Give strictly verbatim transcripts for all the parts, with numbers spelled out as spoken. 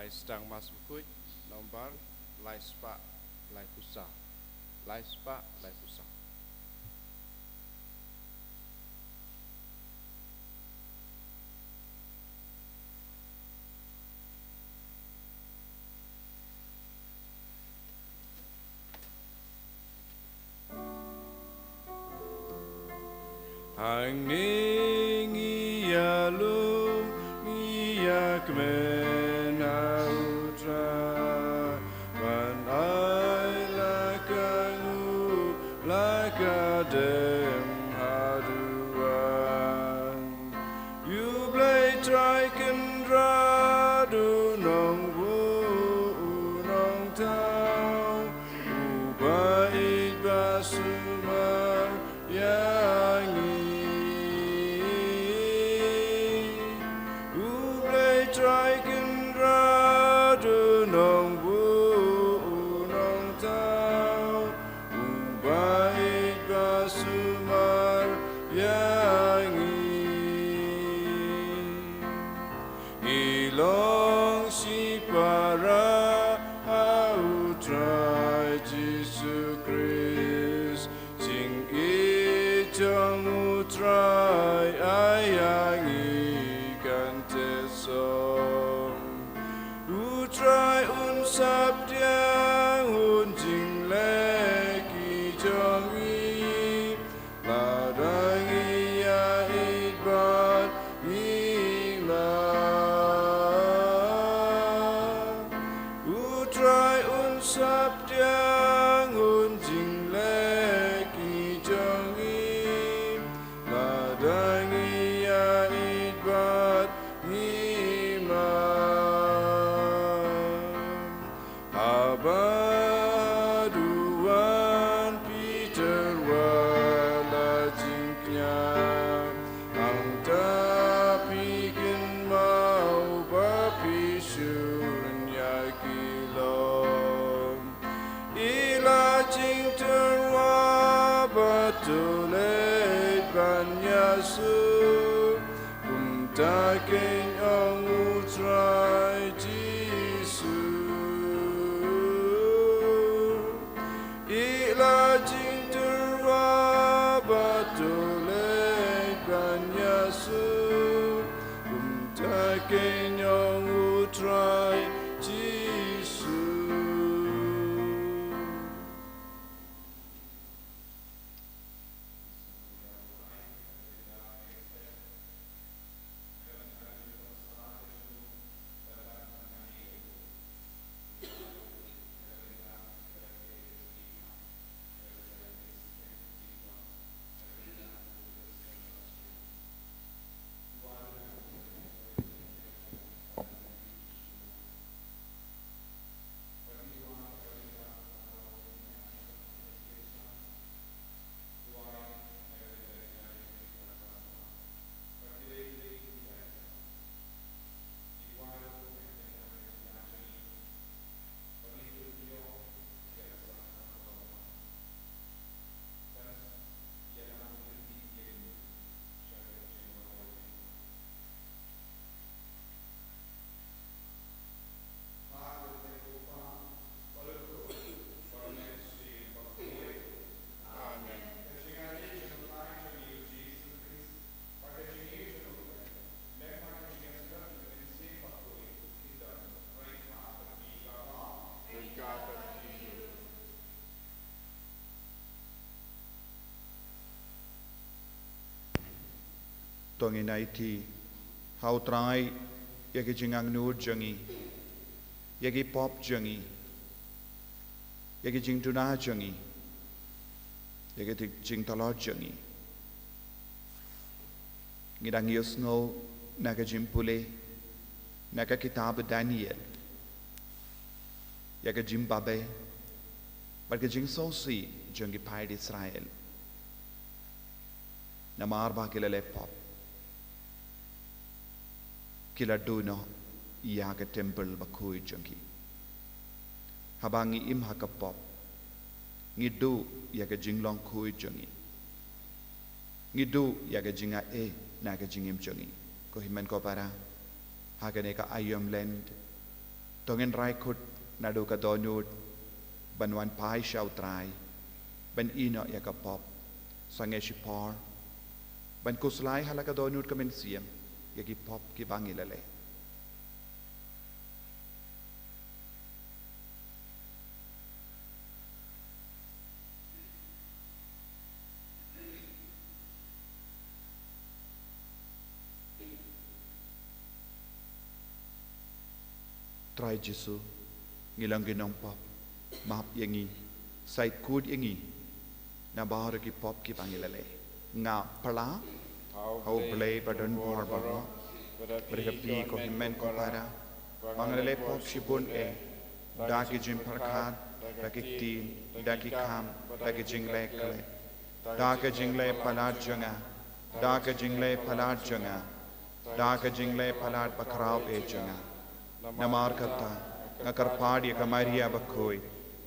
Sdang Mass Bakhuid nombar lai spah lai phew saw. Lai spah lai phew saw. Hangne ngi ïalum, ngi ïakmen ha U Trai, ban ai la ka nguh, la ka dem haduh wan. U Blei Trai Kynrad u Nongbuh u Nongthaw, uba ïeit ba sumar ïa ngi. U Blei Trai Kynrad u Nongbuh u Nongthaw, uba ïeit ba sumar ïa ngi. Ngi long shipara ha U Trai Jisu Khrist, jingïeit jong U Trai ai ïa ngi kan teh song. U Trai un sap pdiang, un jingleh ki jong ngi, lada ngi ïaieit bad ngi mad. U Trai un sap pdiang, un jingleh ki jong ngi, lada ngi ïaieit bad ngi mad. Haba duwan Peter wat la jingkñia, hangta phi kynmaw ba phi shun ïa ki lok. Ïa la jingtyrwa bad to leit ban ïasyllok, kumta kein ong U Trai Jisu. Ïa la jingtyrwa bad to leit ban ïasyllok, kumta kein ong U Trai Jisu. To ngin aiti ha U Trai ïa ki jingangnud jong ngi, ïa ki pop jong ngi, ïa ki jingduna jong ngi, ïa ki jingtlot jong ngi. Ngi dang ïohsngew na ka jingpule na ka kitab Daniel ïa ka jingbabe bad ka jingsngewsih jong ki paid Israel. Namar ba ki la leh pop, ki la duh noh ïa ka templ bakhuid jong ki. Haba ngi im ha ka pop, ngi duh ïa ka jinglong khuid jong ngi. Ngi duh ïa ka jingaiei na ka jingim jong ngi. Ko hynmen ko para, ha kane ka Aïom Lent, To ngin rai kut naduh ka dohnud ban wan phai sha U Trai, ban ïehnoh ïa ka pop, sangeh shipor ban khuslai ha la ka dohnud ka mynsiem ïa ki pop kiba ngi la leh. Trai Jisu, ngi long ki nongpop, map ïa ngi, shait kut ïa ngi na baroh ki pop kiba ngi la leh. Nga pyrshah ha U Blei ba don bor baroh, bad ha phi ko hynmen ko para, ba nga la leh pop shibun eh, da ki jingpyrkhat, da ki ktien, da ki kam, da ki jingleh khleh, da ka jingleh palat jong nga, da ka jingleh palat jong nga, da ka jingleh palat bakhraw eh jong nga. Namar kata, nga kyrpad ïa ka Maria bakhuid,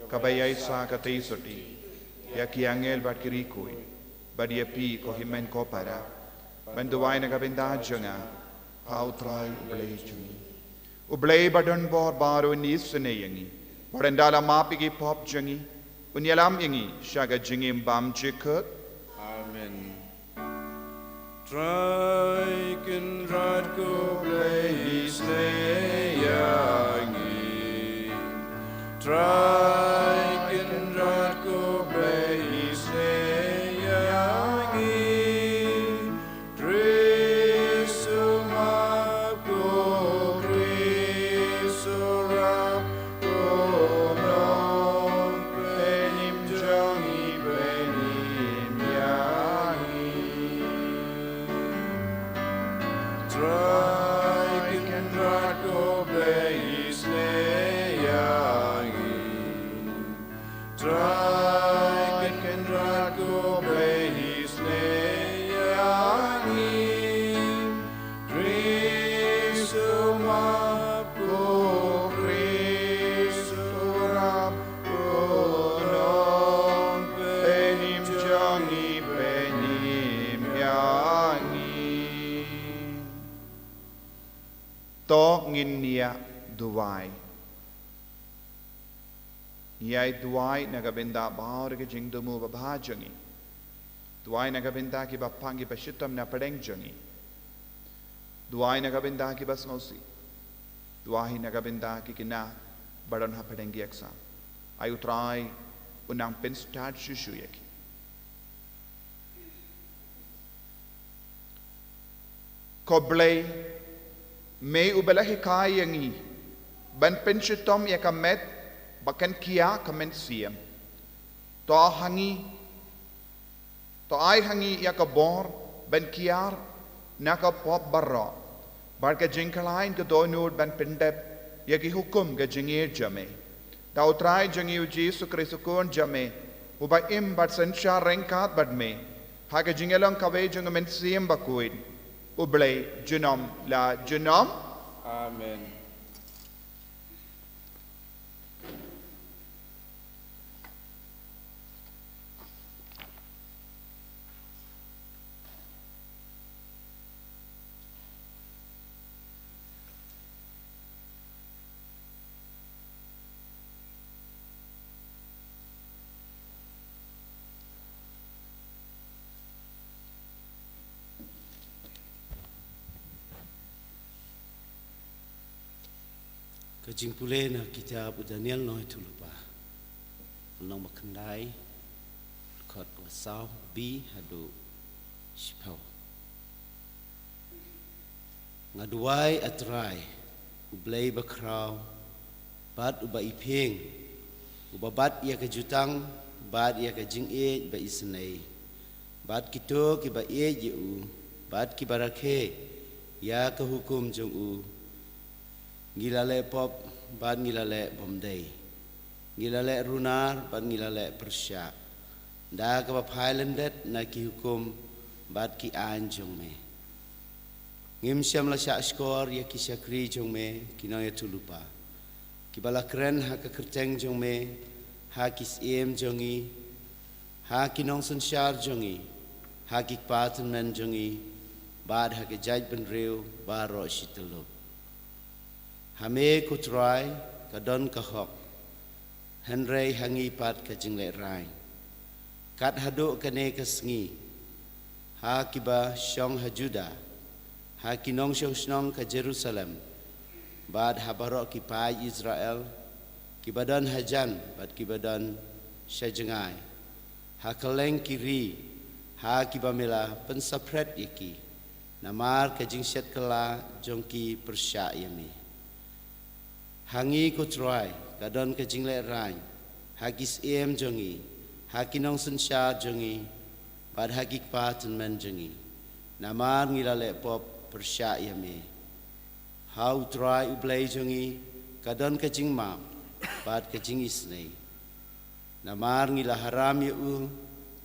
kaba ïaishah katei sotti, ïa ki angel bad ki riewkhuid, bad ïa phi ko hynmen ko para, ban duwai na ka bynta jong nga ha U Trai U Blei jong ngi. U Blei ba don bor baroh un isynei ïa ngi, bad ynda la map ïa ki pop jong ngi, un ïalam ïa ngi sha ka jingim bymjukut. Amen. Trai Kynrad ko Blei isynei ïa ngi. Trai Kynrad ko Blei isynei ïa ngi. Khrist u map, ko Khrist u rap, ko Nongpynim jong ngi, pynim ïa ngi. Trai Kynrad ko Blei isynei ïa ngi. Trai Kynrad ko Blei isynei ïa ngi. Khrist u map, ko Khrist u rap, ko Nongpynim jong ngi, pynim ïa ngi. To ngin ïa duwai. Ïa duwai na ka bynta baroh ki jingthmu babha jong ngi. Duwai na ka bynta kiba pang kiba shitom na pdeng jong ngi. Duwai na ka bynta kiba sngewsih. Duwai na ka bynta ki khynnah ba don ha pdeng ki exam. Ai U Trai un nang pynstad shuh shuh ïa ki. Ko Blei, me uba la hikai ïa ngi ban pynshitom ïa ka met ba kan khia ka mynsiem. To ha ngi, to ai ha ngi ïa ka bor ban kiar na ka pop baroh, bad ka jingkhlaiñ ka dohnud ban pyndep ïa ki hukum ka jingïeit jong me. Da U Trai jong ngi U Jisu Khrist U Khun jong me, uba im bad synshar ryngkat bad me ha ka jingïalong kawei jong U Mynsiem Bakhuid, U Blei junom la junom. Amen. Ka jingpule na kitab u Daniel Nongïathuhlypa, lynnong ba khyndai, dkhot ba saw B haduh shiphew. Nga duwai, A Trai, U Blei bakhraw bad uba iphieng, uba bat ïa ka jutang bad ïa ka jingïeit ba isynei, bad kito kiba ïeit ïa u bad kiba rakhe ïa ka hukum jong u. Ngi la leh pop bad ngi la leh bymdei. Ngi la leh runar bad ngi la leh pyrshah da kaba phai lyndet na ki hukum bad ki aiñ jong me. Ngim shym la shahshkor ïa ki shakri jong me ki nongïathuhlypa, kiba la kren ha ka kyrteng jong me ha ki syiem jong ngi, ha ki nongsynshar jong ngi, ha ki kpa tymmen jong ngi, bad ha ka jaitbynriew baroh shi tyllup. Ha me ko Trai ka don ka hok, hynrei ha ngi pat ka jinglehrain. Kat haduh kane ka sngi, ha kiba shong ha Juda, ha ki nongshong shnong ka Jerusalem, bad ha baroh ki paid Israel, kiba don hajan bad kiba don sha jngai, ha kylleng ki ri, ha kiba me la pynsaphred ïa ki, namar ka jingshet kylla jong ki pyrshah ïa me. Ha ngi ko Trai ka don ka jinglehrain, ha ki syiem jong ngi, ha ki nongsynshar jong ngi, bad ha ki kpa tymmen jong ngi, namar ngi la leh pop pyrshah ïa me. Ha u Trai u Blei jong ngi ka don ka jingmap bad ka jingisynei. Namar ngi la haram ïa u,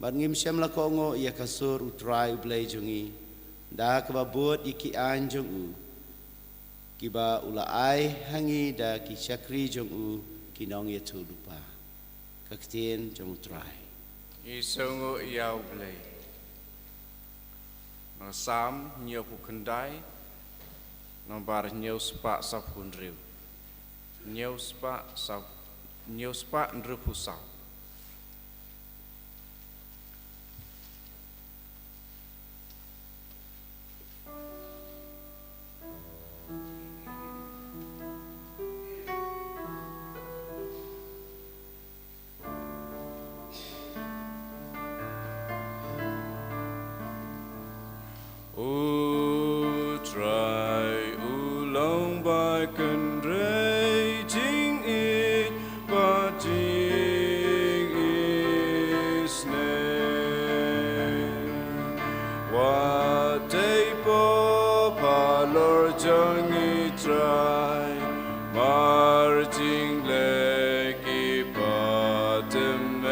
bad ngim shym la kohnguh ïa ka sur u Trai u Blei jong ngi, da kaba bud ïa ki aiñ jong u, kiba u la ai ha ngi da ki shakri jong u ki nongïathuhlypa. Ka ktien jong u Trai. Ngi sngewnguh ïa u Blei. Na Salm hynñiewphew khyndai, nambar hynñiew spah sawphew hynriew. Hynñiew spah saw, hynñiew spah hynriewphew saw. U Trai u long ba kynrei jingïeit bad jingisynei. Wat tei pop halor jong ngi Trai, mar jingleh kiba tymmen.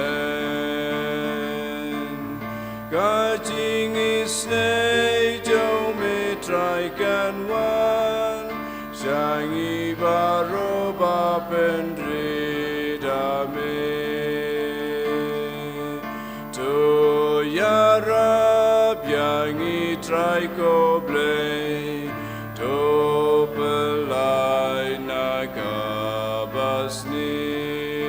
Ka jingisynei jong me Trai kan wan sha ngi baroh ba pynrit ha me. To ïarap ïa ngi Trai ko Blei, to pynlait na kaba sniew.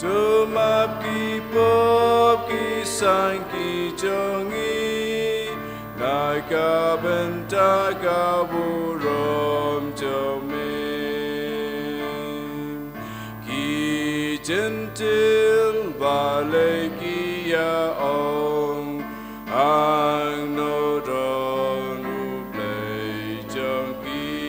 To map ki pop ki sangki jong ngi na ka bynta ka burom jong me. Ki Jentil balei ki ïa ong, hangno don u Blei jong ki?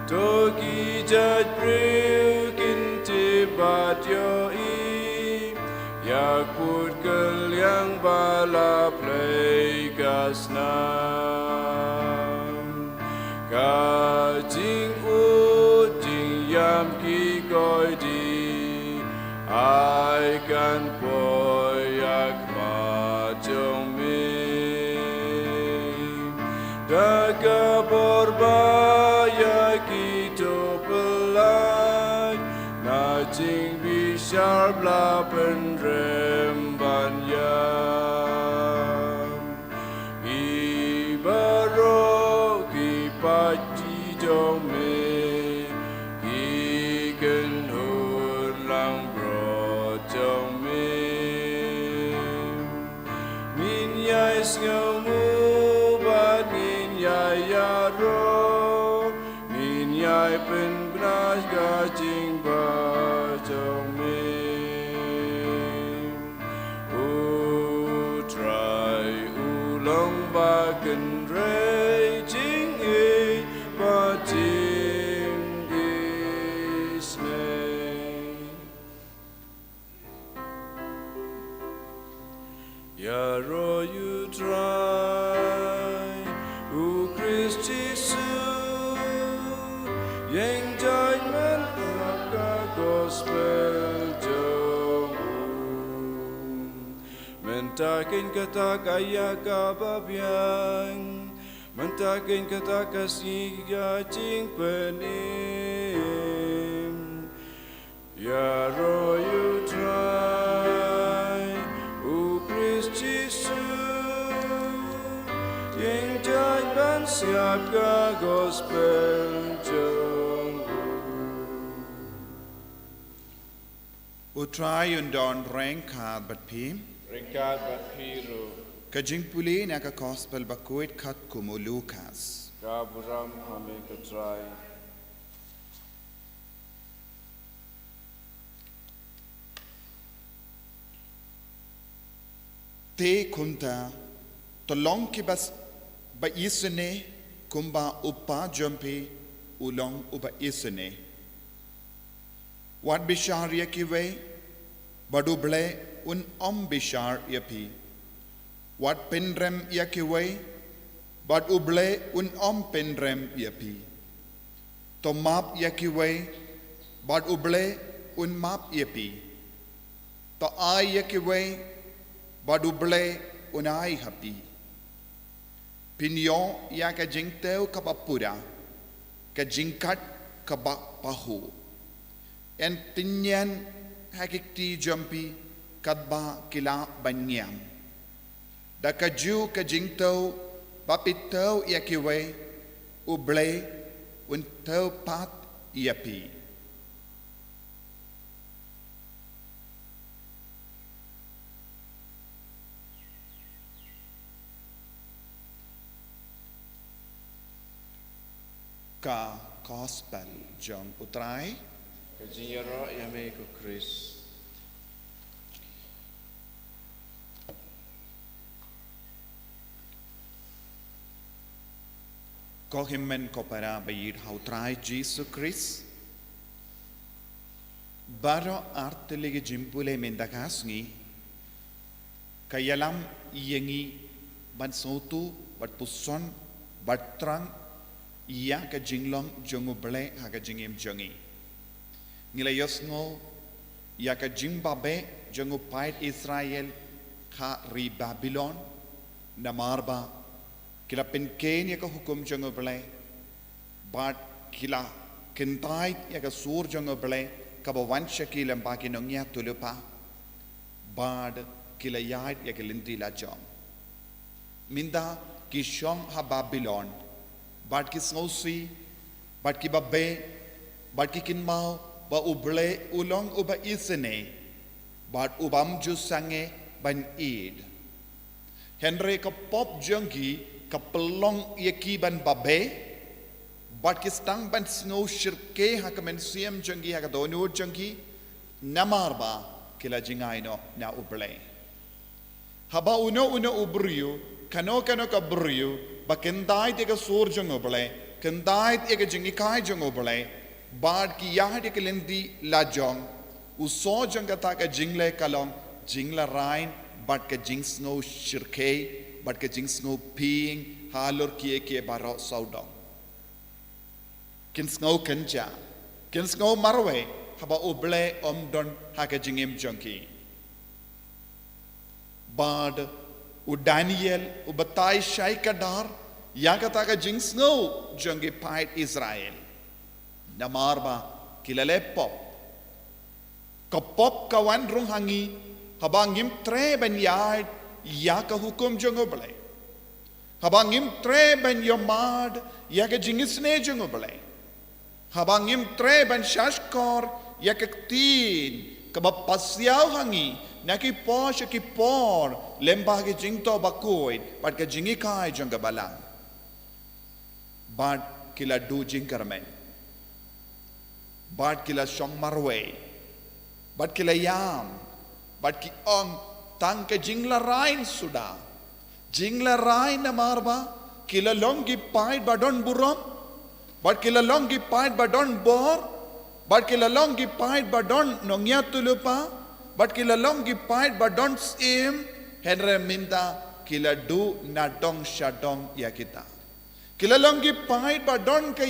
To ki jait briew kin tip bad ïohi ïa ka pud kylliang ba la plie ka snam. Ka jingud jingïam ki koidi, ai kan poi ha khmat jong me. Da ka bor ba ïa ki to pynlait na jingbishar ba la pynrem ban ïam. Ki baroh ki paid jong me, ki kynhun langbrot jong me. Ngin ïai sngewnguh bad ngin ïai ïaroh, ngin ïai pynbna ka jingbha jong me. U Trai u long ba kynrei jingïeit bad jingisynei. Ïaroh ïa u Trai, u Khrist Jisu, ïeng jait man ha ka gospel jong u. Mynta kein kata ka ïa kaba biang, mynta kein kata ka sngi ka jingpynim. Ïaroh ïa u Trai, u Khrist Jisu, ïeng jait ban sngap Ka gospel jong u. U Trai un don ryngkat bad phi. Ryngkat bad phi ruh. Ka jingpule na ka gospel bakhuid katkum u Lukas. Ka burom ha me ko Trai. Te kumta, to long kiba s-, ba isynei, kumba u Kpa jong phi u long uba isynei. Wat bishar ïa kiwei, bad U Blei un ym bishar ïa phi. Wat pynrem ïa kiwei, bad U Blei un ym pynrem ïa phi. To map ïa kiwei, bad U Blei un map ïa phi. To ai ïa kiwei, bad U Blei un ai ha phi. Phin ïoh ïa ka jingtiew kaba pura, ka jingkat kaba pahuh. Yn tynñian ha ki kti jong phi katba ki lah ban ñiam. Da kajuh ka jingtiew ba phi tiew ïa kiwei, U Blei un tiew pat ïa phi. Ka gospel jong U Trai. Ka jingïaroh ïa me ko Khrist. Ko hynmen ko para ba ïeit ha U Trai Jisu Khrist. Baroh artylli ki jingpule mynta ka sngi, ka ïalam ïa ngi ban sngewthuh, bad puson, bad thrang ïa ka jinglong jong U Blei ha ka jingim jong ngi. Ngi la ïohsngew ïa ka jingbabe jong u paid Israel ha ri Babilon, namar ba ki la pynkheiñ ïa ka hukum jong U Blei, bad ki la kyntait ïa ka sur jong U Blei kaba wan sha ki lyngba ki nongïathuhlypa, bad ki la ïaid ïa ki lynti la jong. Mynta ki shong ha Babilon, bad ki sngewsih, bad ki babe, bad ki kynmaw ba U Blei u long uba isynei, bad u bym ju sangeh ban ïeid. Hynrei ka pop jong ki ka pynlong ïa ki ban babe, bad ki sdang ban sngew shyrkhei ha ka mynsiem jong ki, ha ka dohnud jong ki, namar ba ki la jngai noh na U Blei. Haba uno uno u briew, kano kano ka briew ba kyntait ïa ka sur jong U Blei, kyntait ïa ka jinghikai jong U Blei, bad ki ïaid ïa ka lynti la jong, u sooh jong kata ka jingleh ka long jinglehrain, bad ka jingsngew shyrkhei, bad ka jingsngew ping halor kiei kiei baroh sawdong. Kin sngew kynjah, kin sngew marwei haba U Blei um don ha ka jingim jong ki. Bad u Daniel u batai shai kdar ïa kata ka jingsngew jong ki paid Israel. Namar ba ki la leh pop. Ka pop ka wan rung ha ngi haba ngim treh ban ïaid ïa ka hukum jong U Blei. Haba ngim treh ban ïohmad ïa ka jingisynei jong U Blei. Haba ngim treh ban shahshkor ïa ka ktien kaba pasiaw ha ngi na ki por sha ki por lyngba ki jingthoh bakhuid bad ka jinghikai jong ka Balang. Bad ki la duh jingkyrmen. Bad ki la shong marwei. Bad ki la ïam. Bad ki ong, tang ka jinglehrain suda. Jinglehrain namar ba ki la long ki paid ba don burom. Bad ki la long ki paid ba don bor. Bad ki la long ki paid ba don nongïathuhlypa. Bad ki la long ki paid ba don syiem. Hynrei mynta ki la duh nadong shadong ïa kita. Ki la long ki paid ba don ka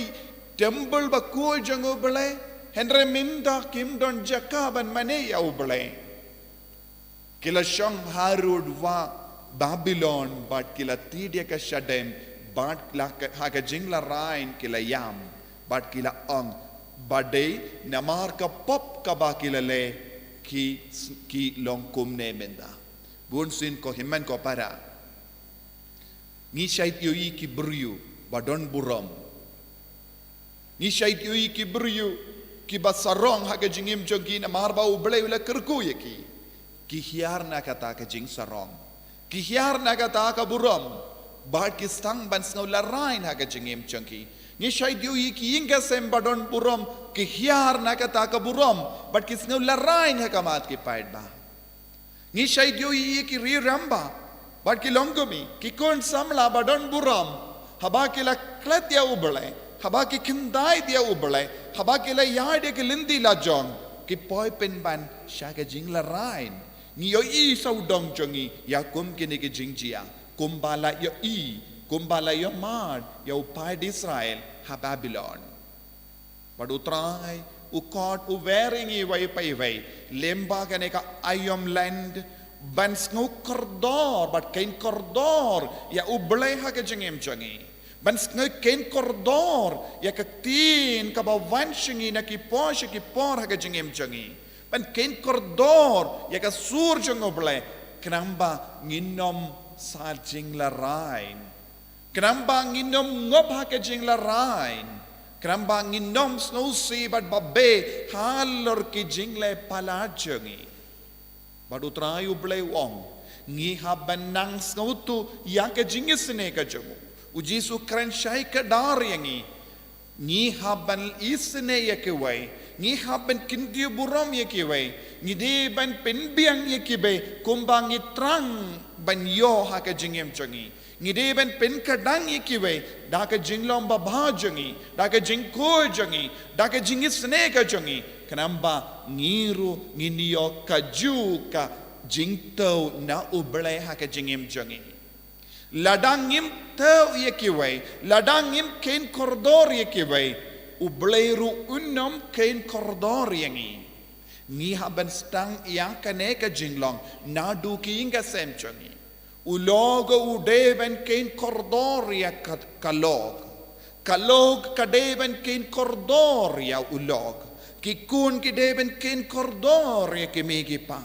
temple bakhuid jong U Blei, hynrei mynta kim don jaka ban mane ïa U Blei. Ki la shong harud wah Babilon bad ki la tied ïa ka shadem bad la ka, ha ka jinglehrain ki la ïam bad ki la ong, ba dei namar ka pop kaba ki la leh ki, ki long kumne mynta. Bunsien ko hynmen ko para. Ngi shait ïohi ki briew. ba don burom. Ngi shait ïohi ki briew kiba sarong ha ka jingim jong ki namar ba U Blei u la kyrkhu ïa ki. Ki hiar na kata ka jingsarong, ki hiar na kata ka burom, bad ki sdang ban sngew larain ha ka jingim jong ki. Ngi shait ïohi ki ïing ki sem ba don burom, ki hiar na kata ka burom, bad ki sngew larain ha khmat ki paidbah. Ngi shait ïohi ki riew rangbah bad ki longkmie, ki khun samla ba don burom, haba ki la klet ïa U Blei, haba ki khyndai ïa U Blei, haba ki la ïaid ïa ki lynti la jong, ki poi pynban sha ka jinglarain. Ngi ïohi sawdong jong ngi ïa kum kine ki jingjia, kumba la ïohi, kumba la ïohmad ïa u paid Israel ha Babilon. Bad U Trai u khot u wer ïa ngi iwei pa iwei, lyngba kane ka Aïom Lent, ban sngew kordor bad kheiñ kordor ïa U Blei ha ka jingim jong ngi, ban sngew kheiñ kordor ïa ka ktien kaba wan sha ngi na ki por sha ki por ha ka jingim jong ngi, ban kheiñ kordor ïa ka sur jong U Blei, khnang ba ngin ym sa jinglarain, khnang ba ngin ym ngop ha ka jinglarain, khnang ba ngin ym sngewsih bad babe halor ki jingleh palat jong ngi. Bad U Trai U Blei u ong, ngi hap ban nang sngewthuh ïa ka jingisynei ka jong u. U Jisu kren shai kdar ïa ngi. Ngi hap ban isynei ïa kiwei, ngi hap ban kyntiew burom ïa kiwei, ngi dei ban pynbiang ïa kiwei, kumba ngi thrang ban ïoh ha ka jingim jong ngi. Ngi dei ban pynkhdang ïa kiwei da ka jinglong babha jong ngi, da ka jingkhuid jong ngi, da ka jingisynei ka jong ngi, khnang ba ngi ruh ngin ïoh kajuh ka jingthew na U Blei ha ka jingim jong ngi. Lada ngim thew ïa kiwei, lada ngim kheiñ kordor ïa kiwei, U Blei ruh un ym kheiñ kordor ïa ngi. Ngi hap ban sdang ïa kane ka jinglong naduh ki ïing ki sem jong ngi. U lok u dei ban kheiñ kordor ïa ka, ka lok. Ka lok ka dei ban kheiñ kordor ïa u lok. Ki khun ki dei ban kheiñ kordor ïa ki kmie ki kpa.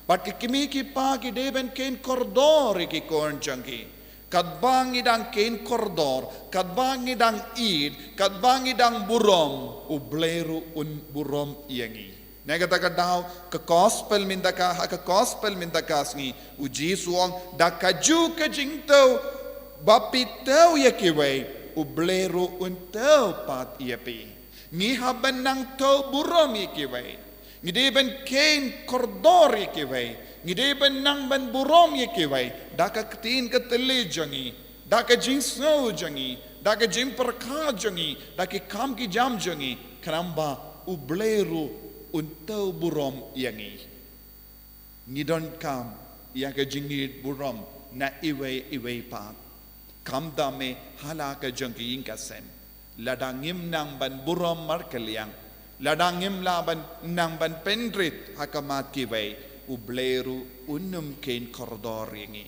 Bad ki kmie ki kpa ki dei ban kheiñ kordor ïa ki khun jong ki. Katba ngi dang kheiñ kordor, katba ngi dang ïeit, katba ngi dang burom, U Blei ruh un burom ïa ngi. Na kata ka daw, ka gospel mynta ka, ha ka gospel mynta ka sngi, U Jisu u ong, da kajuh ka jingthew ba phi thew ïa kiwei, U Blei ruh un thew pat ïa phi. Ngi hap ban nang thew burom ïa kiwei. Ngi dei ban kheiñ kordor ïa kiwei. Ngi dei ban nang ban burom ïa kiwei da ka ktien ka thylliej jong ngi, da ka jingsngew jong ngi, da ka jingpyrkhat jong ngi, da ki kam ki jam jong ngi, khnang ba U Blei ruh un thew burom ïa ngi. Ngi donkam ïa ka jingïeit burom na iwei iwei pat. Khamtam eh ha la ka jong ki ïing ki sem. Lada ngim nang ban burom markylliang, lada ngim lah ban nang ban pynrit ha khmat kiwei, U Blei ruh un ym kheiñ kordor ïa ngi.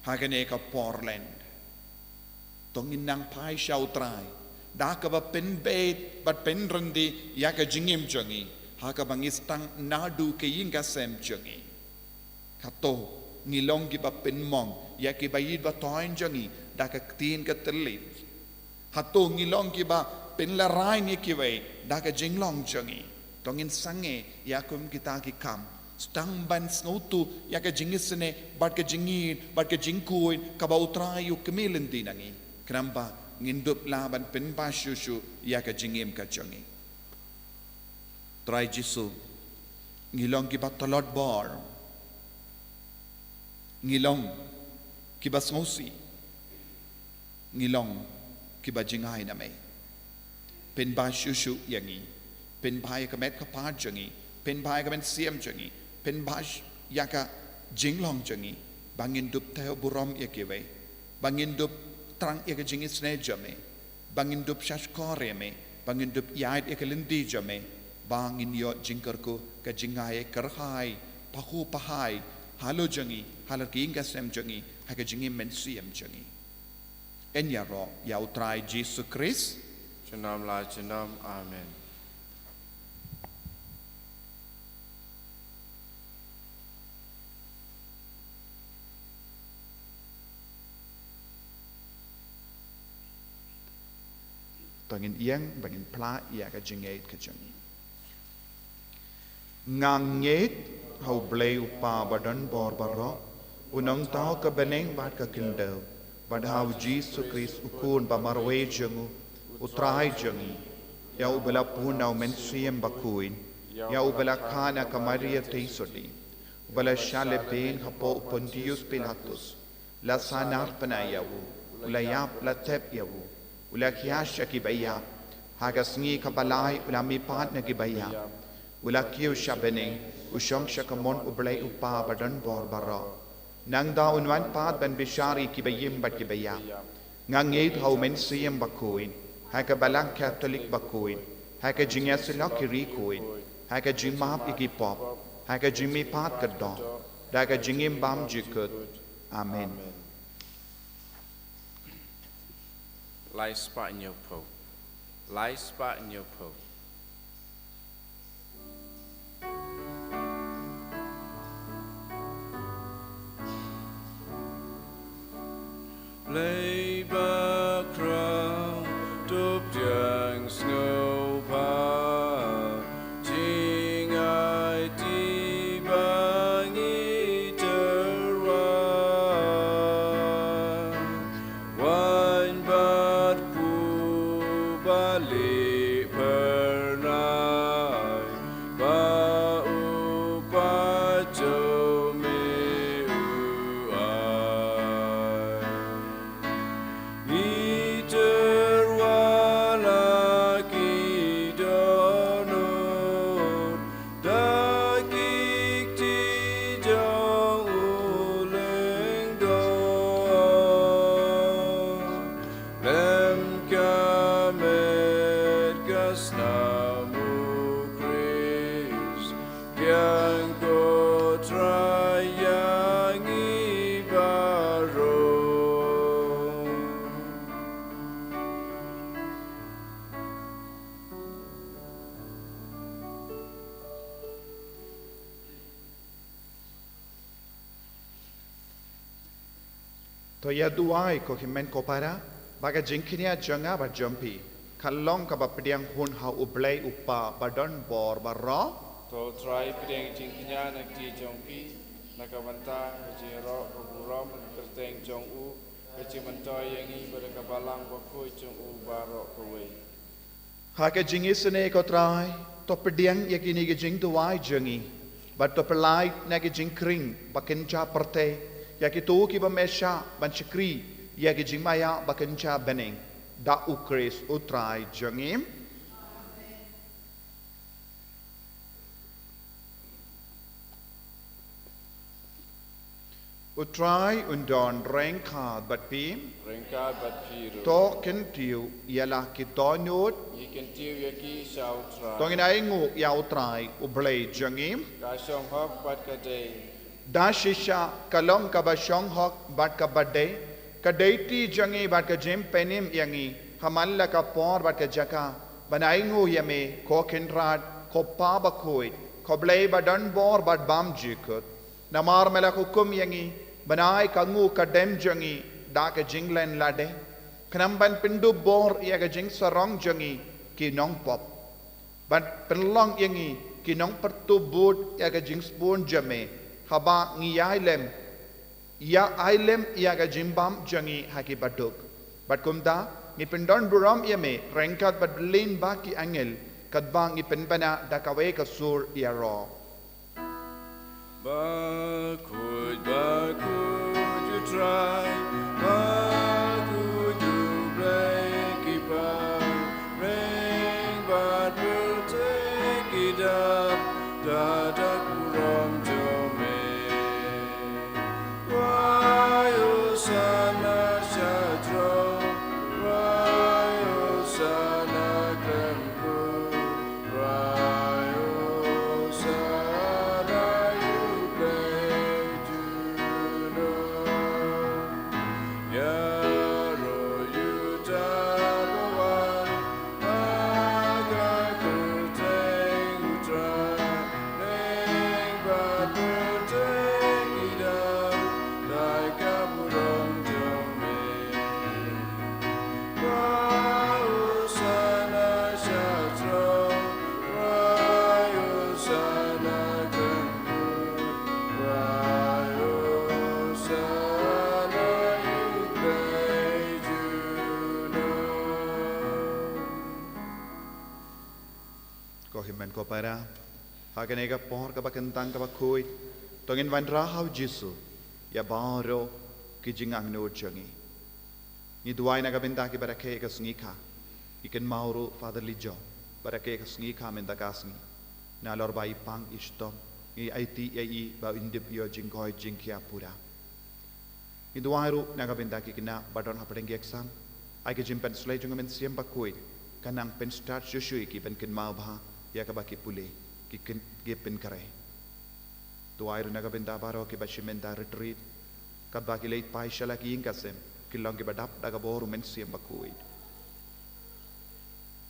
Ha kane ka por Lent, to ngin nang phai sha U Trai da kaba pynbeit bad pynryndih ïa ka jingim jong ngi, ha kaba ngi sdang naduh ki ïing ki sem jong ngi. Hato ngi long kiba pynmong ïa kiba ïeit ba thoiñ jong ngi da ka ktien ka thylliej? Hato ngi long kiba pynlehrain ïa kiwei da ka jinglong jong ngi? To ngin sangeh ïa kum kita ki kam, sdang ban sngewthuh ïa ka jingisynei bad ka jingïeit bad ka jingkhuid kaba U Trai u khmih lynti na ngi, khnang ba ngin dup lah ban pynbha shuh shuh ïa ka jingim ka jong ngi. Trai Jisu, ngi long kiba tlot bor, ngi long kiba sngewsih, ngi long kiba jngai na me. Pynbha shuh shuh ïa ngi, pynbha ïa ka met ka phad jong ngi, pynbha ïa ka mynsiem jong ngi, pynbha sh-, ïa ka jinglong jong ngi, ba ngin dup thew burom ïa kiwei, ba ngin dup thrang ïa ka jingisynei jong me, ba ngin dup shahshkor ïa me, ba ngin dup ïaid ïa ka lynti jong me, ba ngin ïoh jingkyrkhu, ka jngai kyrhai, pahuh pahai halor jong ngi, halor ki ïing ki sem jong ngi, ha ka jingim mynsiem jong ngi. Yn ïaroh ïa U Trai Jisu Khrist. Junom la junom. Amen. To ngin ïeng ba ngin phla ïa ka jingngeit ka jong ngi. Nga ngeit ha U Blei U Kpa ba don bor baroh, u nongthaw ka bneng bad ka khyndew, bad ha U Jisu Khrist u Khun ba marwei jong u, U Trai jong ngi, ïa uba la pun na U Mynsiem Bakhuid, ïa uba la kha na ka Maria Theisotti, uba la shah lehbeiñ hapoh u Pontius Pilatus, la sahnarphna ïa u, u la ïap, la thep ïa u, u la khiah sha ki baïap, ha ka sngi kaba lai u la mihpat na ki baïap, u la kiew sha bneng, u shong sha kamon U Blei U Kpa ba don bor baroh. Nangta un wan pat ban bishar ïa ki baïing bad ki baïap. Nga ngeit ha U Mynsiem Bakhuid, ha ka Balang Katholik bakhuid, ha ka jingïasyllok ki ri khuid, ha ka jingmap ïa ki pop, ha ka jingmihpat ka doh, da ka jingim bymjukut. Amen. Lai spah hynñiew phew. Lai spah hynñiew phew. Blei bakhraw, to pdiang sngewbha, jingaiti ba ngi tyrwa. Wan bad phu ba lieh phyrnai, ba u paid jong me u ai. Ngi tyrwa la ki dohnud, da ki kti jong u lyngdoh. Lem ka met ka snam U Khrist, biang ko Trai ïa ngi baroh. To ïa duwai ko hynmen ko para, ba ka jingkñia jong nga bad jong phi kan long kaba pdiang hun ha U Blei U Kpa ba don bor baroh. To Trai pdiang jingkñia na kti jong phi, na ka bynta ka jingïaroh ka burom kyrteng jong u, ka jingmyntoi ïa ngi bad ka Balang Bakhuid jong u baroh kawei. Ha ka jingisynei ko Trai, to pdiang ïa kine ki jingduwai jong ngi, bad to pynlait na ki jingkhring ba kynja pyrthei ïa kito kiba me shah ban shakri ïa ki jingmaïa ba kynja bneng, da U Khrist U Trai jong ngi. U Trai un don ryngkat bad phi. Ryngkat bad phi ruh. To kyntiew ïa la ki dohnud. Ngi kyntiew ïa ki sha U Trai. To ngin ainguh ïa U Trai U Blei jong ngi. Ka shong hok bad ka dei. Da shisha ka long kaba shong hok bad kaba dei, ka dei kti jong ngi bad ka jingpynim ïa ngi, ha man la ka por bad ka jaka, ban ainguh ïa me, ko Kynrad, ko Pa Bakhuid, ko Blei ba don bor bad bymjukut. Namar me la hukum ïa ngi ban ai ka nguh ka dem jong ngi da ka jinglen lade, khnang ban pyndup bor ïa ka jingsarong jong ngi ki nongpop, ban pynlong ïa ngi ki nongpyrtup bud ïa ka jingsbun jong me, haba ngi ïai lem, ïa ai lem ïa ka jingbam jong ngi ha ki baduk. Bad kumta ngi pyndonburom ïa me ryngkat bad lyngba ki angel, katba ngi pynbna da kawei ka sur ïaroh. Bakhuid, bakhuid U Trai, bakhuid U Blei ki parabangeit, bad pyrthei ki dap da ka burom jong me. Khrai Hosanna sha throne, khrai Hosanna khlem kur, khrai Hosanna Ko para, ha kane ka por kaba kyntang kaba khuid, to ngin wanrah ha u Jisu ïa baroh ki jingangnud jong ngi. Ngi duwai na ka bynta kiba rakhe ïa ka sngi kha, ngi kynmaw ruh Father Lijo ba rakhe ïa ka sngi kha mynta ka sngi. Nalor ba i pang i shitom, ngi aiti ïa i ba un dep ïoh jingkoit jingkhiah pura. Ngi duwai ruh na ka bynta ki khynnah ba don hapdeng ki exam. Ai ka jingpynshlei jong ka Mynsiem Bakhuid kan nang pynstad shuh shuh ïa ki ban kynmaw bha ïa kaba ki pule, ki kyn-, ki pynkhreh. Duwai ruh na ka bynta baroh kiba shim bynta retreat, katba ki leit phai sha la ki ïing ki sem, kin long kiba dap da ka bor u Mynsiem Bakhuid.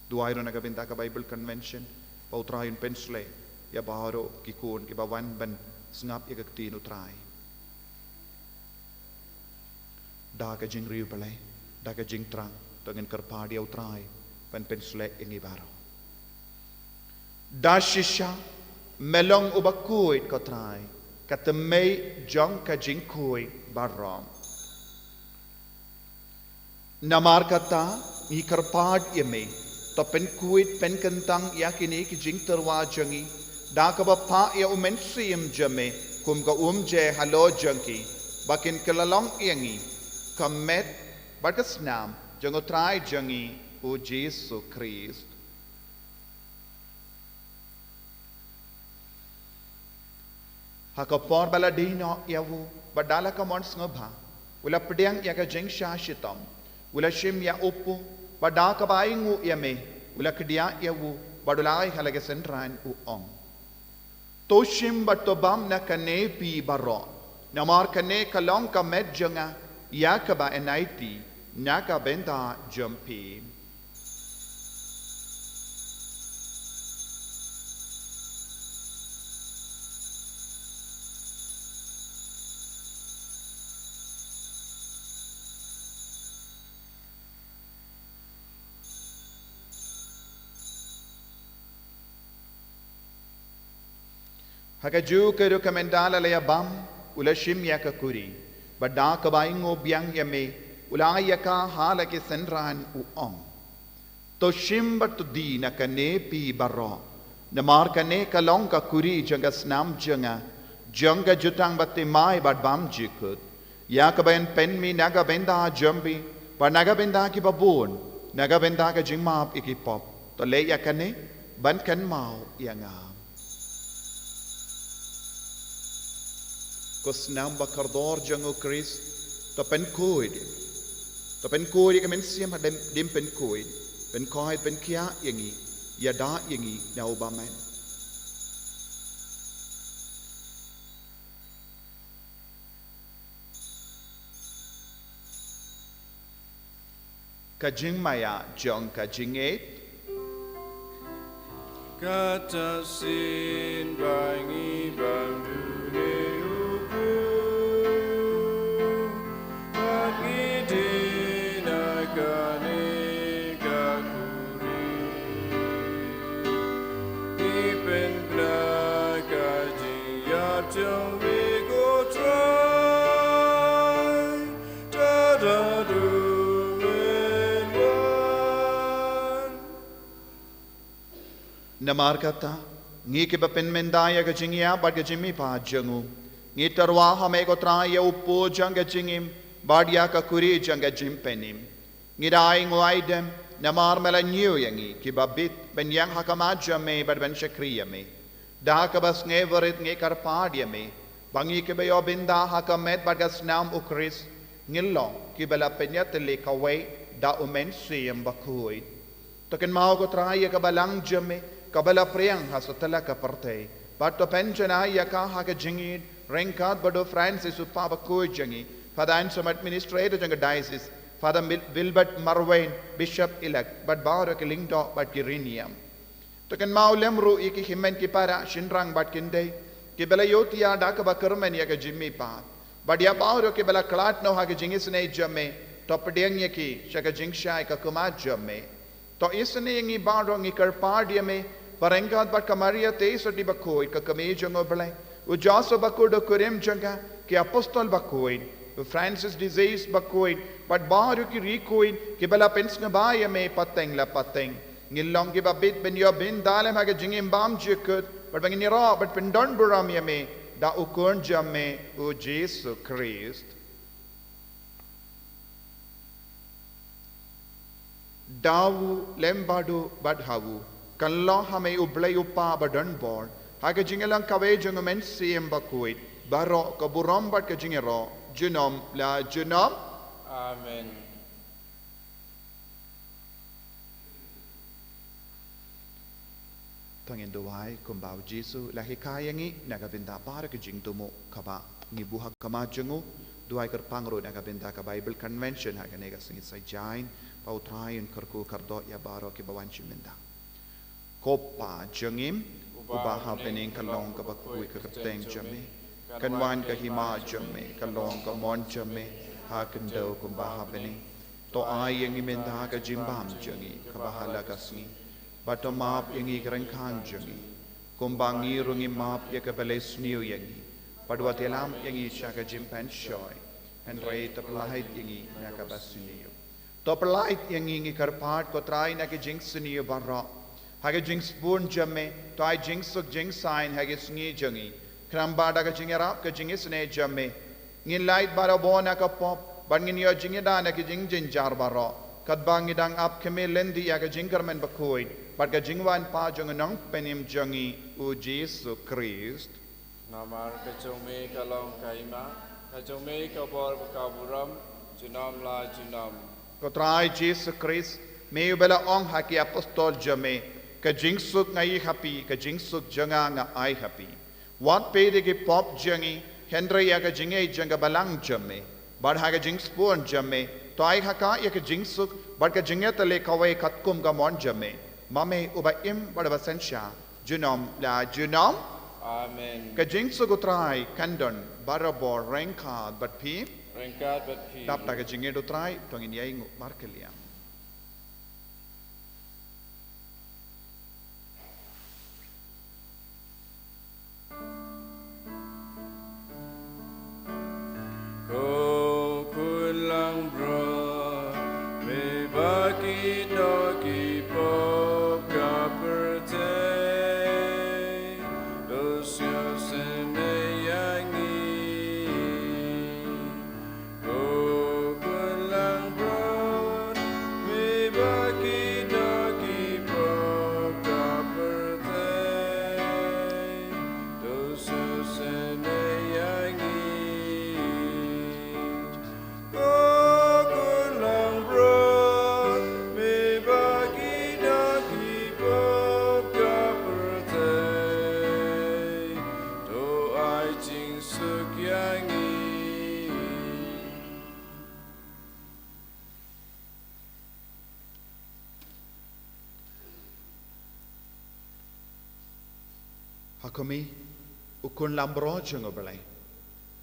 Duwai ruh na ka bynta ka Bible Convention, ba U Trai un pynshlei ïa baroh ki khun kiba wan ban sngap ïa ka ktien U Trai. Da ka jingriewblei, da ka jingthrang, to ngin kyrpad ïa U Trai ban pynshlei ïa ngi baroh. Da shisha me long uba khuid, ko Trai, ka tymmen jong ka jingkhuid baroh. Namar kata, ngi kyrpad ïa me, to pynkhuid pynkyntang ïa kine ki jingtyrwa jong ngi, da kaba phah ïa u Mynsiem jong me kum ka umje halor jong ki, ba kin kylla long ïa ngi ka met bad ka snam jong U Trai jong ngi U Jisu Khrist. Ha ka por ba la die noh ïa u, bad da la ka mon sngewbha, u la pdiang ïa ka jingshah shitom, u la shim ïa u paw, bad da kaba ainguh ïa me, u la kdiah ïa u, bad u la ai ha la ki synran, u ong: To shim bad to bam na kane phi baroh, namar kane ka long ka met jong nga, ïa kaba yn aiti na ka bynta jong phi. Ha kajuh ka rukom ynda la ïa bam, u la shim ïa ka kuri, bad da kaba ainguh biang ïa me, u la ai ïa ka ha la ki synran, u ong: To shim bad to die na kane phi baroh, namar kane ka long ka kuri jong ka snam jong nga, jong ka jutang bathymmai bad bymjukut, ïa kaba yn pynmih na ka bynta jong phi bad na ka bynta kiba bun, na ka bynta ka jingmap ïa ki pop. To leh ïa kane ban kynmaw ïa nga. Ko snam ba kordor jong U Khrist, to pynkhuid, to pynkhuid ïa ka mynsiem hadien, hadien pynkhuid, pynkhuid pynkhiah ïa ngi, ïada ïa ngi na u bymman. Ka jingmaïa jong ka jingngeit. Kata shisien ba ngi bam dune u paw, bad ngi die na kane ka kuri, ngi pynbna ka jingïap jong me, ko Trai. Namar kata, ngi kiba pynmynta ïa ka jingïap bad ka jingmihpat jong u, ngi tyrwa ha me, ko Trai, ïa u paw jong ka jingim bad ïa ka kuri jong ka jingpynim. Ngi da ai nguh ai dem namar me la ñiew ïa ngi kiba bit ban ïeng ha khmat jong me bad ban shakri ïa me. Da kaba sngewrit ngi kyrpad ïa me ba ngi kiba ïoh bynta ha ka met bad ka snam U Khrist, ngin long kiba la pynïatylli kawei da U Mynsiem Bakhuid. To kynmaw, ko Trai, ïa ka balang jong me kaba la phriang ha satlak ka pyrthei, bad to pynjanai ïa ka ha ka jingïeid ryngkat bad u Francis u Kpa Bakhuid jong ngi, Father Anselm, Administrator jong ka Diocese, Father Mil-, Wilbert Marwein, Bishop Elect, bad baroh ki lyngdoh bad ki riewniam. To kynmaw lem ruh ïa ki hynmen ki para, shynrang bad kynthei kiba la ïohthiah da kaba kyrmen ïa ka jingmihpat, bad ïa baroh kiba la khlad noh ha ka jingisynei jong me, to pdiang ïa ki sha ka jingshai ka khmat jong me. To isynei ïa ngi baroh, ngi kyrpad ïa me ba ryngkat bad ka Maria Theisotti Bakhuid, ka Kmie jong U Blei, u Joseph Bakhuid u kurim jong ka, ki Apostol Bakhuid, u Francis de Sales Bakhuid, bad baroh ki riewkhuid kiba la pynsngewbha ïa me pateng la pateng, Ngin long kiba bit ban ïoh bynta lem ha ka jingim bymjukut, bad ba ngin ïaroh bad pyndonburom ïa me da u Khun jong me u Jisu Khrist. Da u, lem bad u, bad ha u, kan long ha me U Blei U Kpa badonbor, ha ka jingïalang kawei jong U Mynsiem Bakhuid, baroh ka burom bad ka jingïaroh junom la junom. Amen. To ngin duwai kumba u Jisu u la hikai ïa ngi na ka bynta baroh ka jingthmu kaba ngi buh ha khmat jong u. Duwai kyrpang ruh na ka bynta ka Bible Convention ha kane ka sngi Saitjaiñ, ba U Trai un kyrkhu kyrdoh ïa baroh kiba wan sha mynta. Ko Pa jong ngi uba ha bneng, ka long kaba kyrkhu ïa ka kyrteng jong me. Kan wan ka hima jong me, ka long ka mon jong me ha khyndew kumba ha bneng. To ai ïa ngi mynta ka jingbam jong ngi kaba ha la ka sngi. Bad to map ïa ngi ki ryngkang jong ngi, kumba ngi ruh ngi map ïa kiba leh sniew ïa ngi. Bad wat ïalam ïa ngi sha ka jingpynshoi, hynrei to pyllait ïa ngi na kaba sniew. To pyllait ïa ngi, ngi kyrpad ko Trai, na ki jingsniew baroh. Ha ka jingsbun jong me to ai jingsuk jingsaiñ ha ki sngi jong ngi, khnang ba da ka jingïarap ka jingisynei jong me ngin lait barabor na ka pop, bad ngin ïoh jingïada na ki jingjynjar baroh, katba ngi dang ap khmih lynti ïa ka jingkyrmen bakhuid bad ka jingwan pat jong u Nongpynim jong ngi u Jisu Khrist. Namar ka jong me ka long ka hima, ka jong me ka bor bad ka burom junom la junom. Ko Trai Jisu Khrist, me uba la ong ha ki apostol jong me, ka jingsuk nga ai ha phi, ka jingsuk jong nga nga ai ha phi. Wat peit ïa ki pop jong ngi, hynrei ïa ka jingïeit jong ka balang jong me. Bad ha ka jingsbun jong me to ai ha ka ïa ka jingsuk bad ka jingïatylli kawei katkum ka mon jong me, ma me uba im bad uba synshar junom la junom. Amen. Ka jingsuk u Trai kan don barabor ryngkat bad phi. Ryngkat bad phi. Dap da ka jingïeit u Trai to ngin ïainguh markylliang. Ko Khun langbrot, me ba ki doh ki pop ka pyrthei, to sngewsynei ïa ngi. Ko Khun langbrot, me ba ki doh ki pop ka pyrthei, to sngewsynei ïa ngi. Ko Khun langbrot, me ba ki doh ki pop ka pyrthei, to ai jingsuk ïa ngi. Ha khmih, u Khun langbrot jong U Blei.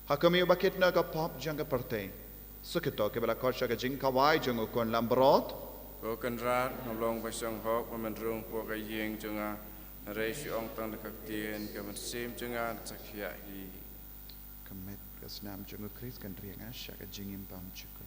Ha khmih, uba kit noh ïa ka pop jong ka pyrthei. Suk ïa kito kiba la khot sha ka jingkhawai jong u Khun langbrot. Ko Kynrad, ngam long ba shong hok ban rung hapoh ka ïing jong nga, hynrei shu ong tang da ka ktien, ka mynsiem jong nga kan sa khiah hi. Ka met ka snam jong u Khrist kan ri ïa nga sha ka jingim bymjukut.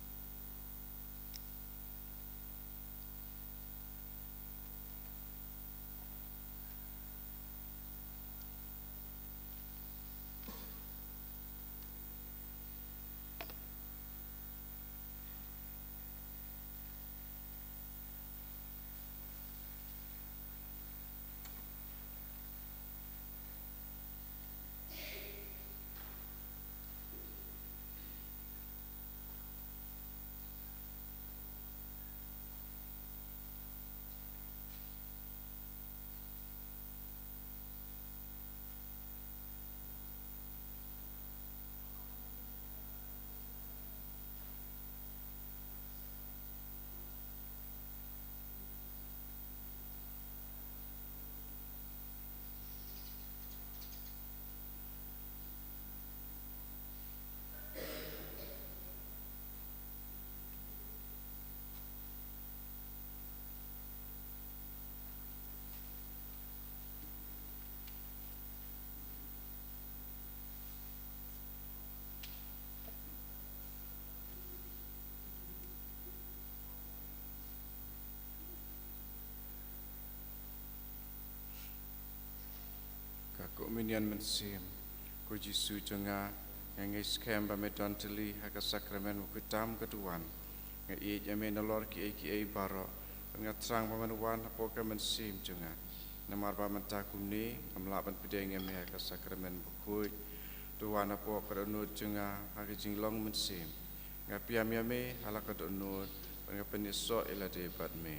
Mynmiet mynsiem, ko Jisu jong nga, nga ngeit skhem ba me don tylli ha ka sakramen bakhuid tam ka duwan. Nga ïeit ïa me nalor kiei kiei baroh, bad nga thrang ba men wan hapoh ka mynsiem jong nga. Namar ba mynta kumne ngam lah ban pdiang ïa me ha ka sakramen bakhuid. To wan hapoh ka dohnud jong nga ha ka jinglong mynsiem. Nga pdiang ïa me ha la ka dohnud, bad nga pynïasoh ïa lade bad me.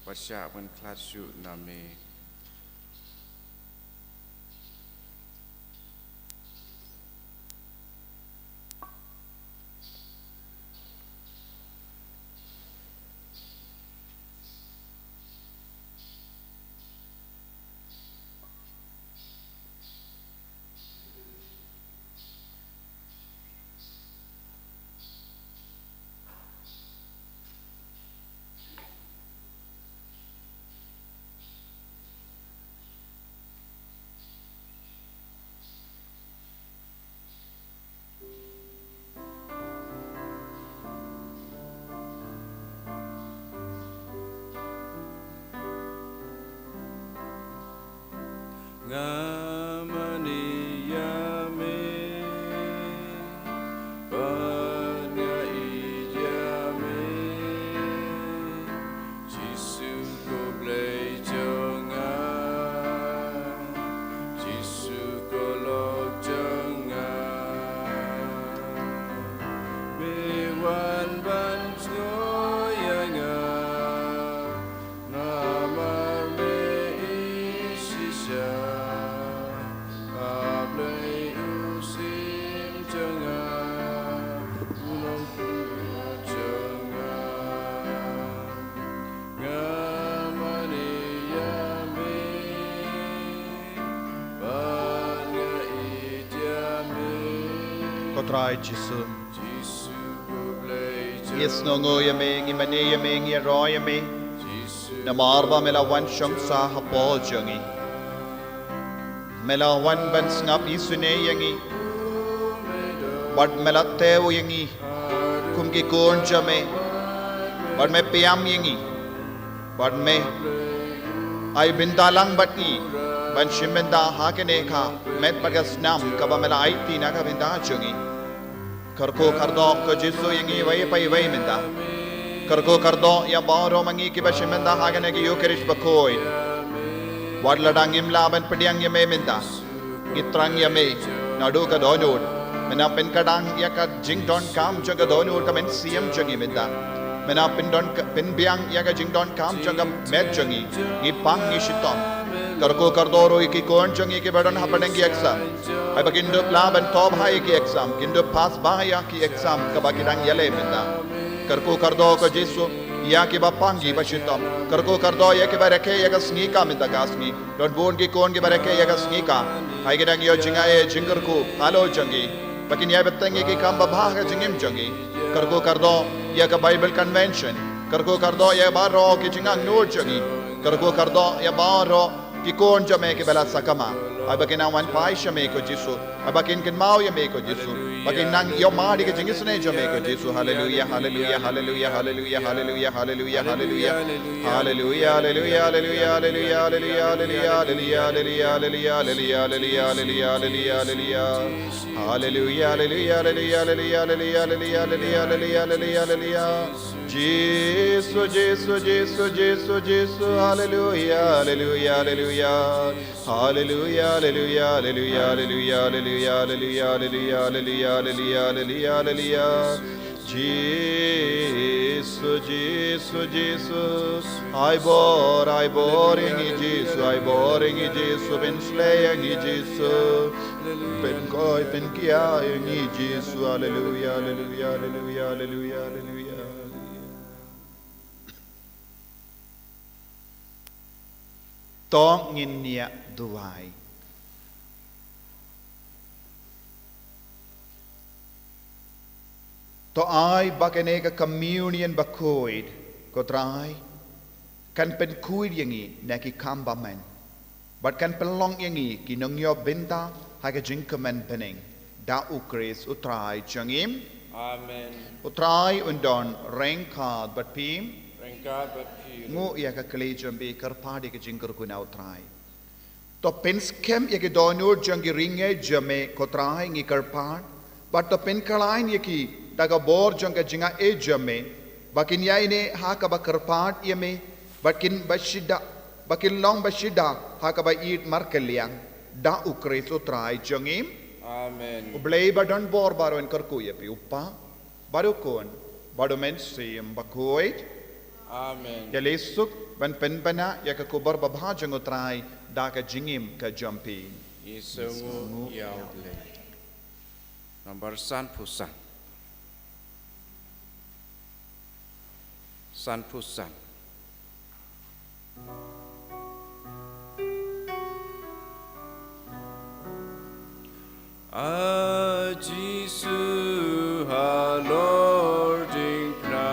Wat shah ban khlad shuh na me. Nga mane ïa me, bad nga ïeit ïa me. Jisu ko Blei jong nga, Jisu ko lok jong nga. Me wan ban jngoh ïa nga, namar me ïeit shisha. A Blei u syiem jong nga, u nongpynim jong nga. Nga mane ïa me, bad nga ïeit ïa me. Ko Trai Jisu, Jisu ko Blei jong nga. Ngi sngewnguh ïa me, ngi mane ïa me, ngi ïaroh ïa me. Namar ba me la wan shong sah hapoh jong ngi. Me la wan ban sngap isynei ïa ngi. Bad me la tei ïa ngi kum ki khun jong me. Bad me pdiang ïa ngi. Bad me ai bynta lang bad ngi ban shim bynta ha kane ka met bad ka snam kaba me la aiti na ka bynta jong ngi. Kyrkhu kyrdoh ko Jisu ïa ngi iwei pa iwei mynta. Kyrkhu kyrdoh ïa baroh ma ngi kiba shim bynta ha kane ka Ïukharist bakhuid. Wat lada ngim lah ban pdiang ïa me mynta, ngi thrang ïa me naduh ka dohnud. Me na pynkdang ïa ka jingdonkam jong ka dohnud ka mynsiem jong ngi mynta. Me na pyndon ka, pynbiang ïa ka jingdonkam jong ka met jong ngi. Ngi pang ngi shitom. Kyrkhu kyrdoh ruh ïa ki khun jong ngi kiba don hapdeng ki exam. Haba kin dup lah ban thoh bha ïa ki exam, kin dup pass bha ïa ki exam kaba ki dang ïaleh mynta. Kyrkhu kyrdoh ko Jisu ïa kiba pang kiba shitom. Kyrkhu kyrdoh ïa kiba rakhe ïa ka sngi ka mynta ka sngi. Don bun ki khun kiba rakhe ïa ka sngi ka. Haba ki dang ïoh jingaiei jingkyrkhu halor jong ki, ba kin ïai bteng ïa ki kam babha ha ka jingim jong ki. Kyrkhu kyrdoh ïa ka Bible Convention. Kyrkhu kyrdoh ïa baroh ki jingangnud jong ki. Kyrkhu kyrdoh ïa baroh ki khun jong me kiba la sakma. Haba kin nang wan phai sha me ko Jisu. Haba kin kynmaw ïa me ko Jisu. Ba kin nang ïoh mad ïa ka jingisynei jong me ko Jisu. Haleluia, haleluia, haleluia, haleluia, haleluia, haleluia, haleluia. Haleluia, haleluia, haleluia, haleluia, haleluia, haleluia, haleluia, haleluia, haleluia, haleluia, haleluia, haleluia. Haleluia, haleluia, haleluia, haleluia, haleluia, haleluia, haleluia, haleluia, haleluia. Jisu, Jisu, Jisu, Jisu, Jisu. Haleluia, haleluia, haleluia. Haleluia, haleluia, haleluia, haleluia, haleluia, haleluia, haleluia, haleluia, haleluia, haleluia. Jisu, Jisu, Jisu. Ai bor, ai bor ïa ngi Jisu, ai bor ïa ngi Jisu, pynshlei ïa ngi Jisu. Pynkoit, pynkhiah ïa ngi Jisu. Haleluia, haleluia, haleluia, haleluia, haleluia. To ngin ïa duwai. To ai ba kane ka communion bakhuid, ko Trai, kan pynkhuid ïa ngi na ki kam bymman. Bad kan pynlong ïa ngi ki nongïoh bynta ha ka jingkmen bneng. Da U Khrist U Trai jong ngi. Amen. U Trai un don ryngkat bad phi. Ryngkat bad phi. Nguh ïa ka kli jong phi, kyrpad ïa ka jingkyrkhu na U Trai. To pynskhem ïa ki dohnud jong ki ri ngeit jong me, ko Trai, ngi kyrpad. Bad to pynkhlaiñ ïa ki da ka bor jong ka jingaiei jong me, ba kin ïaineh ha kaba kyrpad ïa me, ba kin ba shida, ba kin long ba shida ha kaba ïeit markylliang. Da U Khrist U Trai jong ngi. Amen. U Blei ba don bor baroh un kyrkhu ïa phi, U Kpa, bad U Khun, bad U Mynsiem Bakhuid. Amen. Ïaleh suk ban pynbna ïa ka khubor babha jong U Trai da ka jingim ka jong phi. Ngi sngewnguh ïa U Blei. Number sanphew san. Sanphew san. A Jisu halor diengphna,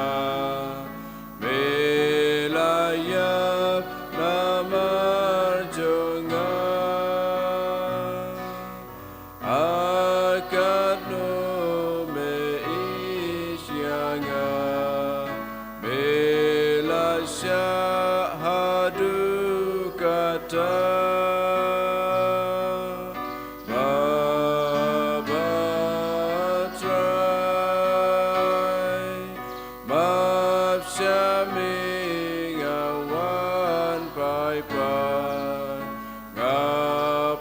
me la ïap namar jong nga. A katno me ïeit ïa nga, me la shah haduh katta. Baba Trai, map sha me nga wan phai pat, nga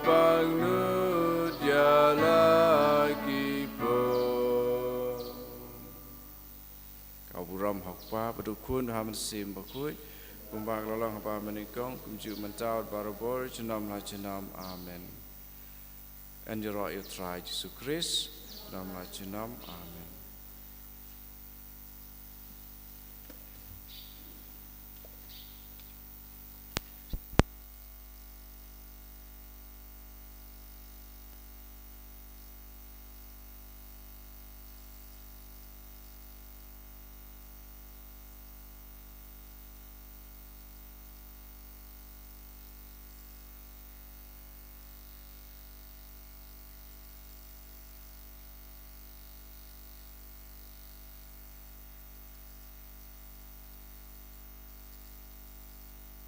pang nud ïa la ki por. Ka burom ha U Kpa bad U Khun, ha U Mynsiem Bakhuid, kumba ka la long haba mynnyngkong, kumjuh mynta bad barabor, junom la junom. Amen. Yn ïaroh ïa U Trai Jisu Khrist, junom la junom. Amen.